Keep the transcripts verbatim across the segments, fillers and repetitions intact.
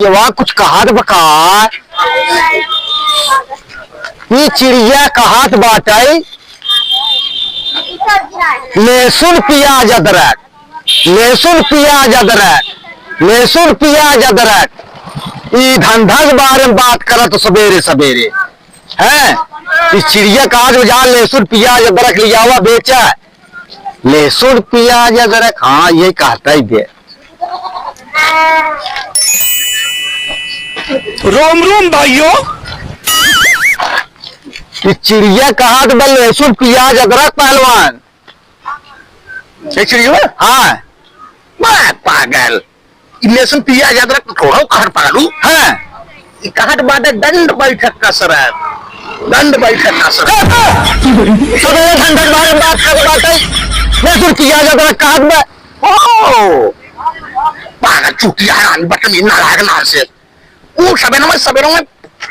ये वा कुछ कहत बा का? ई चिड़िया कहत बाटइ, लहसुन पियाज अदरक, लहसुन पियाज अदरक, लहसुन पियाज अदरक। ई धंधा के बारे में बात करत सबेरे सबेरे, हैं? ई चिड़िया कहत बा जा लहसुन पियाज अदरक लियावा बेचा। लहसुन पियाज अदरक, हाँ, ये कहत ही बे। रोम रोम भाइयों। ई चिड़िया कहत बा लहसुन पियाज अदरक पहलवान। ये चिड़िया? हाँ। बा पागल। ई लहसुन पियाज अदरक थोड़ा कहत पागलू। हाँ। ई कहत बाटे दंड बैठक कसरत। दंड बैठक कसरत। सबेरे धंधा के बारे में बात करत बाटे। लहसुन पियाज अदरक कहत बा। ओ, पागल चूतिया हरामी बदतमीज नालायक नार से। ऊ सबेरे में, सबेरे में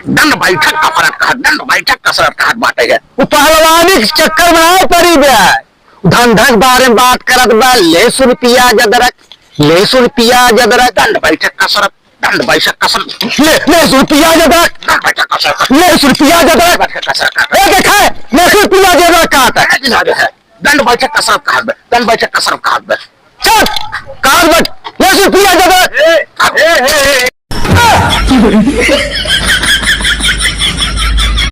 दंड बैठक कसरत कहत, दंड बैठक कसरत कहत बाटे है। ऊ पहलवानी के चक्कर में ना पड़ी बे। धंधा के बारे में बात करत बा, लहसुन पियाज अदरक, लहसुन पियाज अदरक। दंड बैठक कसरत, दंड बैठक कसरत। ले, लहसुन पियाज अदरक। दंड बैठक कसरत। लहसुन पियाज अदरक। बैठक कसरत कहत। ए, देखा है, लहसुन पियाज अदरक कहत है। ए, जिनारे है। दंड बैठक कसरत कहत बे, दंड बैठक कसरत कहत बे। चुप! कहत बा, लहसुन पियाज